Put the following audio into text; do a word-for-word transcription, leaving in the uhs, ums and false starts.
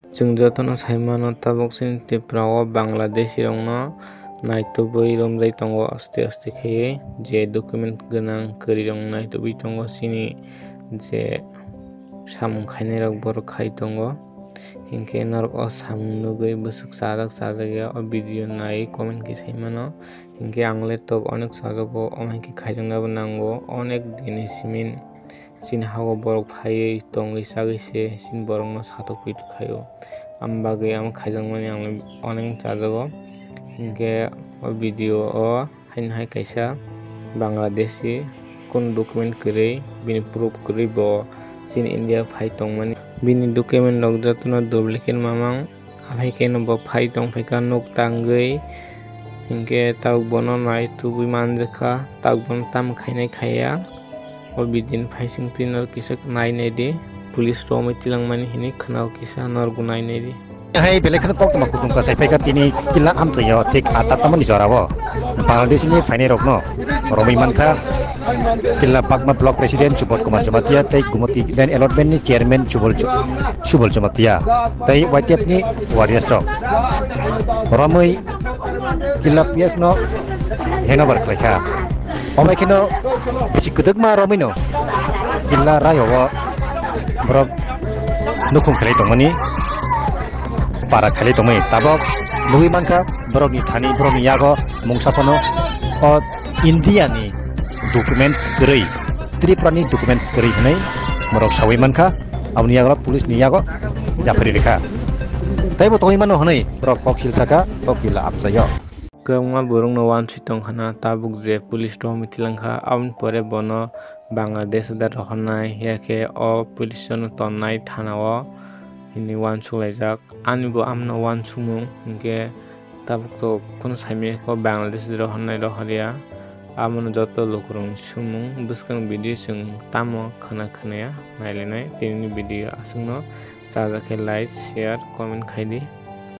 Chwng jotono sai mano, tabuk chini Tripura o Bangladeshi rokno naitugwi romjai tongo, aste aste khaiwi je document gwnang kwrwi rok naitugwi tongo, chini je samung khainai rok borok khai tongo. Hinkhe norok o samung nugwi bwswk chajak chajak ya, o video naiwi comment khe sai mano. Hinkhe ang le tok onek chajago, omo hinkhe khaijakna bo nango, onek din ni simi chini hago borok phaiwi tongwi chagwi se chini borokno satok phi khaio. Am bagwi ang khaijakmani ang onek chajago. Hinkhe o video o haino hai kaisa Bangladeshi, kunu document kwrwi, bini proof kwrwi bo chini India phai tongmani. Bini document rok jotono duplicate mamang. Aphai khe no bo phai tong phaikha nuk tangwi, hinkhe tabuk bono nai tubui manjakha, tabuk bono tamo khainai khaiya. O bidin phaising twi norok kisa nai nai di, police romwi tilangmani hinwi khwnao kisa norokbo nai nai di. Hai belai kheno koktwma kutung kwchai phaikha tini killa amchaio thik ata tamoni jorao Bangladesh ni phainai rokno romwi mankha. Killa Bagma Block President Subodh Kumar Jamatia tei Gumoti Land Allotment ni Chairman Subol Ju-, Subol Jamatia tei Y T F ni warriors rok romwi Killa P S no handover khlaikha. Omo kheno bisi kwdwkma romwino Killa Rayo o borok nukhung khlai tongmani, para khlai tongmani tabok nugwi mankha borokni thani, borokni yago mungsa phano o India ni documents kwrwi, Tripura ni documents kwrwi hwnwi borok sawi mankha. Aboni yago police ni yago yaphari rikha. Tei bo tongwi mano hwnwi borok kok sil saka, kok killa amchaio. Kwbangma borokno uansuk tong khna, tabuk je police rohorwi tilangkha, aboni pore bono Bangladesh da rohornai, yakhe o police no tonnai thana o hinwi uansuk laijak. Ani bo amno uansukmung hinkhe tabuk to kunu saimanya kho Bangladesh rohornai rohorya, amono joto lukurokni sumung bwskang video chwng tamo khna khnaya nailainai. Tinini video aswkno chajak khe like, share, comment khaidi.